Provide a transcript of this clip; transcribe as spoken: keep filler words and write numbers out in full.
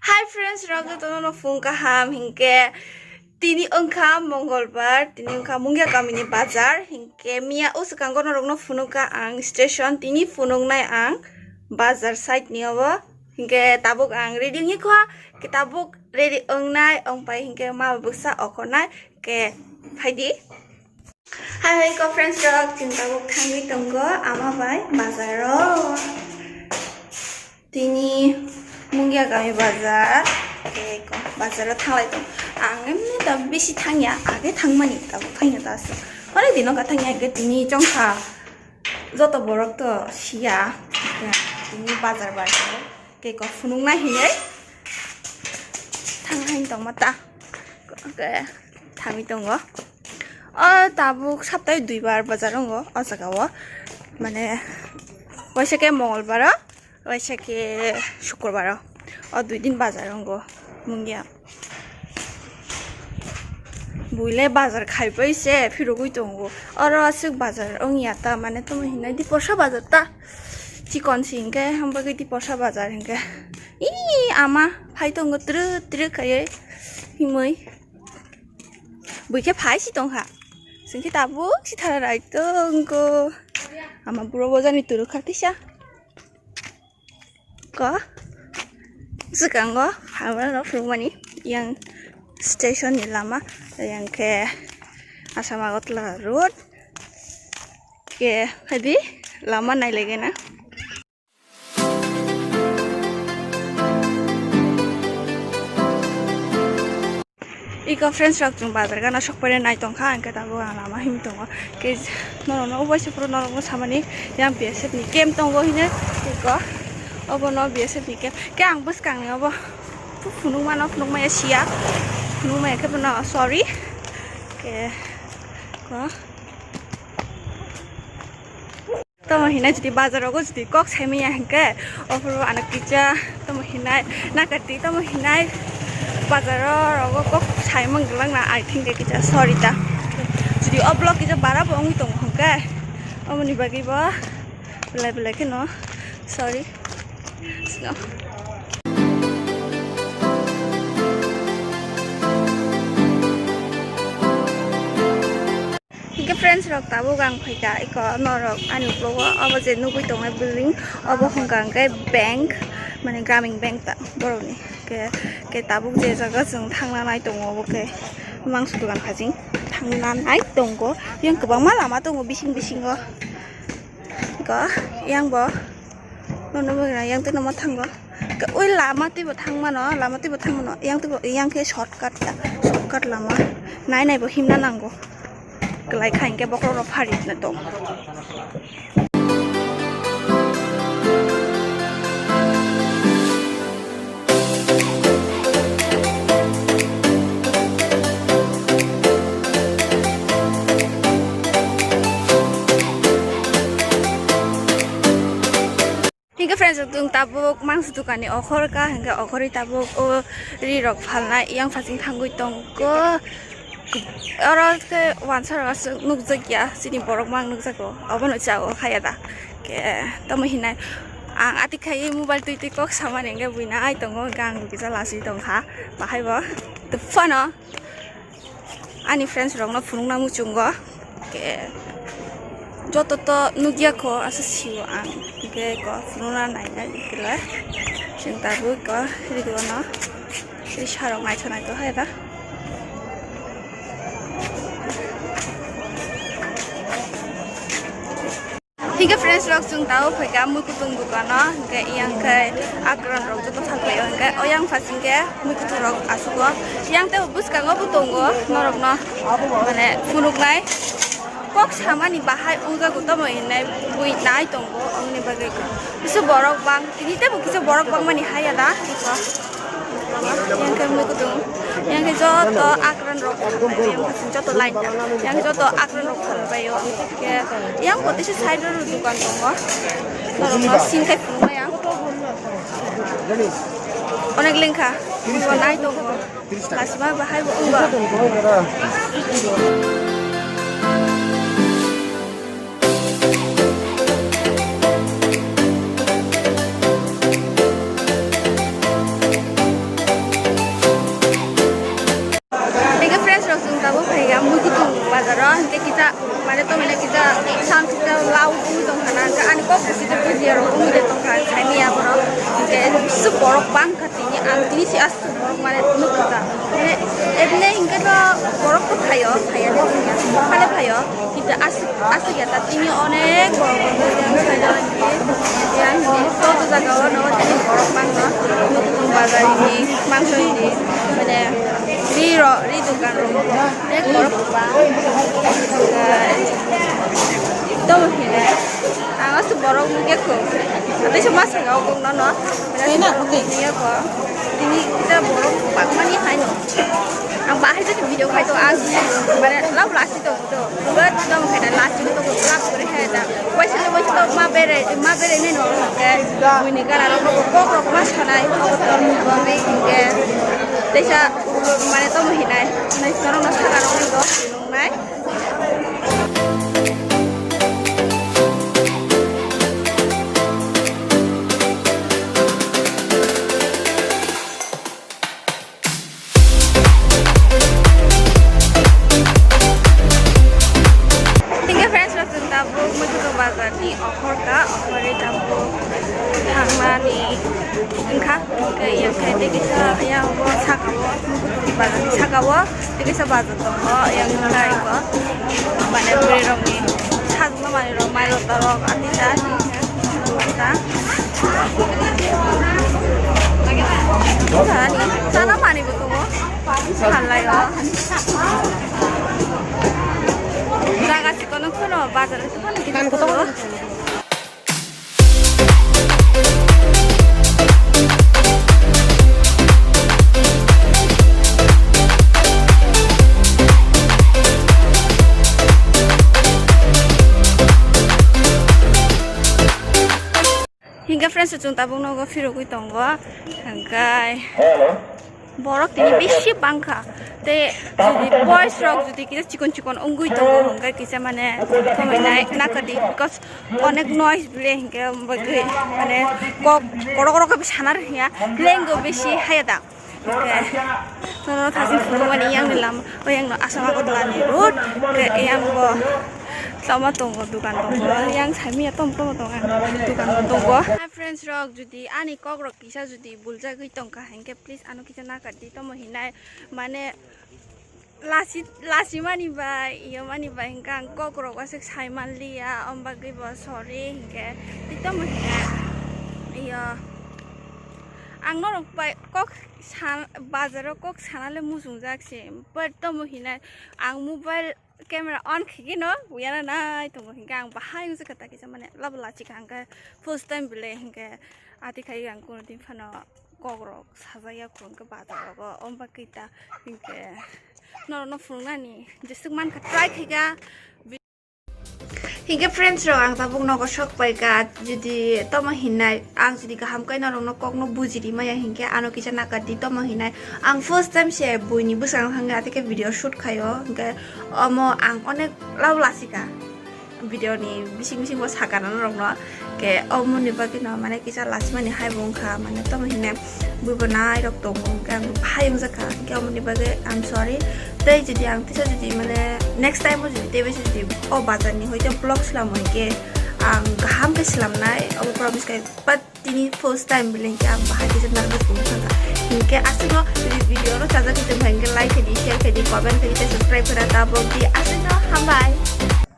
Hi friends, rok jotono no phung kaham. Hinkhe tini wngkha Mongolbar, tini wngkha Mungia kamini bazar. Hinkhe miya o swkango norokno phunukha ang station, tini phunuknai ang bazar side ni obo. Hinkhe tabuk ang ready wngkha, khe tabuk ready wngnai wngpai hinkhe ma bwsa okhornai, khe phaidi. Hai hai ko friends rok, chwng tabuk thangwi tongo ama bai bazaro. Tini Mungia kami bazar, khe ko bazaro thanglai tong. Ang emni ta bisi thangya, age thangmani tabuk thangya ta aswk. Onek dino ka thangya, khe tini chongkha joto borok to siya, khe tini bazar bai khe ko phunukna hinwi thang hai tongma ta. Khe thangwi tongo. O tabuk saptahi duibar bazar wngo o jaga o, mane waisa khe Mongolbar o, waisa khe Sukurbar o, o dui din bazar wngo Mungia. Buile bazar khaibai se phirogwi tongo. Oro aswk bazar wngya ta, mane tamo hinai Diporsa bazar ta. Chikon si hinkhe, hambagwi Diporsa bazar hinkhe. Ii, ama phai tongo twrwk twrwk khaiwi himwi. Buikhe phai si tongkha. Singkhe tabuk si thara rai tongko. Ama buro bojani twrwk kha kisa. Ko swkango hamya rok phunukmani yang station ni lama, yang khe Assam Agartala road, khe hadi lama nailaigena. Iko friends rok, chwng bazar gana sok paina nai tongkha, hwnkhe tabuk ang lama himwi tongo. Khe norokno ubaisa phuru norokno samani yang B S F ni camp tongo hino, iko obono B S F ni camp. Khe ang bwskang ni obo phunukmano phunukmaya siya, phunukmaya khe bono sorry. Khe ko Tamo hinai jodi bazar rogo jodi kok sai manya hinkhe, ophuru ano kisa tamo hinai nakati tamo hinai bazar rogo kok sai mang glak na, I think kisa sorry ta. Jodi o vlog kisa bara bo wngwi tongo hinkhe, omoni bagwi bo belai belai kheno sorry. Hingke friends rok, tabuk ang phaikha eko norok ani vlog o, obo je nugui tongnai building, obo hwnka hwnkhe bank, mane gramin bank ta borokni. Ke, ke tabuk je jaga chwng thangna nai tongo, obo khe mangso dogan khajing thangna nai tongo. Yang kwbangma lama tongo bising bisingo. Eko yang bo. Nono bagwi yang twi namo thango. Ui lama twibo thangmano, lama twibo thangmano. Yang twibo, yang khe shortcut ta, shortcut lama. Nai nai bo himna nango. Kwlai kha hinkhe bokhorok rok pharitna tong. Hingke friends, chwng tabuk mangso dokanni okhor ka, hingke okhorwi tabuk o ri rok phalnai yang phasing thangwi tongkho. Oro khe wansa rok aswk nukjakya, chini borok mang nukjago, obono chao khaya da. Khe tamo hinai ang ati khaiwi mobile twi twi kok samani hingke buina ai tongo, hingke ang kisa laswi tongkha bahai bo. Phano ani friends rokno phunukna muchungo. Ke joto to nukya kho, asa sio ang. Ke ko phunukna naina ikila. Chwng tabuk ko rigo no. Ri sarok naitho naitho hai da. Hingke friends rok, chwng tabuk phaikha mui kutung dukano, hingke yang khe akran rok joto phalpaio, hingke oyang phasing khe mui kutung rok asugo, yang tei bwskango bo tongo norokno mane phunuknai kok samani bahai wngjago, tamo hinai bui nai tongo, oboni bagwi kisa borok bang tini teibo kisa borok bangmani haya da. Yang khe mui kutung, yang khe joto akran rok phalbai, yang khe joto line, yang khe joto akran rok phalbai o. Yang kotisa side o dukan tongo, norok no sing khai phunukma yang. Onek lengkha, bo nai tongo, lasima bahai bo wngba. Bangkha tini, ang tini si aswk borok mane nukha ta. Mane ebne hinkhe to borok to phaio, phaiya de hinkhe, phale phaio, kintu aswk, aswk ya ta tini onek borok rok yang sai da hinkhe, yang hinkhe to to jaga o no tini borok bangma, nukung bazar ni, mangso ni, mane ri ro, ri dukan rok, onek borok bang, to hine. Ang aswk borok nugya kho. Tei se ma saka o kok nono. Tei na kho tei. Nugya kho. Tini kita borok bakmani haino. Ang bahai jani video khai to ang mane lab lasi to to. But dom khai na lasi to to lab kore hai da. Waisa to waisa to ma bere ma bere ni no ke. Buini gara rok kok rok ma sanai. Kok rok ma bere ke. Teisa mane to mo hinai. Nai soro no saka rok ni to. Nai. Hingke friends rok chwng tabuk Muikhwtwng bazar ni offer ka, offer ni tabuk thangmani wngkha, hingke yang khe tei kisa yang bo saka o Muikhwtwng bazar ni saka o. Tei kisa bazar tongo, yang nai ko. Mane bwrwi rokni sajwkma manwi rok, mai rok, torok, atita, ta. Chana, chana manwi bo tongo. Phalai o. Jaga chikon no phano bazar o phano kisa tongo. Hingke friends, chwng tabuk nogo phirogwi tongo, hingke. Borok tini bisi bangkha. Tei jodi boys rok jodi kisa chikon chikon wngwi tongo, hwnkhe kisa mane thumui nai nakadi, because onek noise bile hwnkhe bagwi mane kok korok korok khe sana rwya, lengo bisi haya da. Hwnkhe nono thasing phunukmani yang ni lama, o yang no Assam Agartala ni road, hwnkhe yang bo tama tongo, dukan tongo, yang saimanya tom tom tongo, dukan tongo. Hi friends rok, jodi ani kok rok kisa jodi buljagwi tongkha hwnkhe please ano kisa nakadi, tomo hinai mane lasi lasi mani bai iyo mani bai hwnkhe ang kok rok aswk sai manliya, om bagwi bo sorry hwnkhe tei tomo hinai iyo ang norok bai kok san bazaro kok sanale muchungjak se, but tomo hinai ang mobile camera on khaikhe no buyana nai tongo, hinkhe ang bahai wngsa khe takisa mane labo lachikha, hinkhe first time bile hinkhe ati khai ang kuno din phano kok rok sajak ya kho, hinkhe bazar rogo, omo bagwi ta hinkhe norokno phunuknani jeswk mankha try khaikha. Hinkhe friends rok, ang tabuk nogo sok paikha, jodi tomo hinai ang jodi kaham khe norokno kokno bujiri maya hinkhe ano kisa nakadi, tomo hinai ang first time se buini bwskango thangkhe atike video shoot khaio, hinkhe omo ang onek labo lachikha video ni bising bising bo sakha norokno, ke omoni bagwi no mane kisa lachimani hai bo wngkha, mane tomo hinai bui bo nai rok tongo, hinkhe ang bahai wngjakha, hinkhe omoni bagwi I'm sorry. Tei jodi ang teisa jodi mane next time o jodi teibo jodi o bazar ni hoite vlog swlamo hinkhe ang kaham khe swlamnai, obo promise khai. But tini first time bile hinkhe ang bahai kisa nervous bo wngkha. Hinkhe aswkno jodi video no chajak khe tongkha hinkhe like khaidi, share khaidi, comment khaidi tei subscribe khaina tabok di. Aswkno hambai.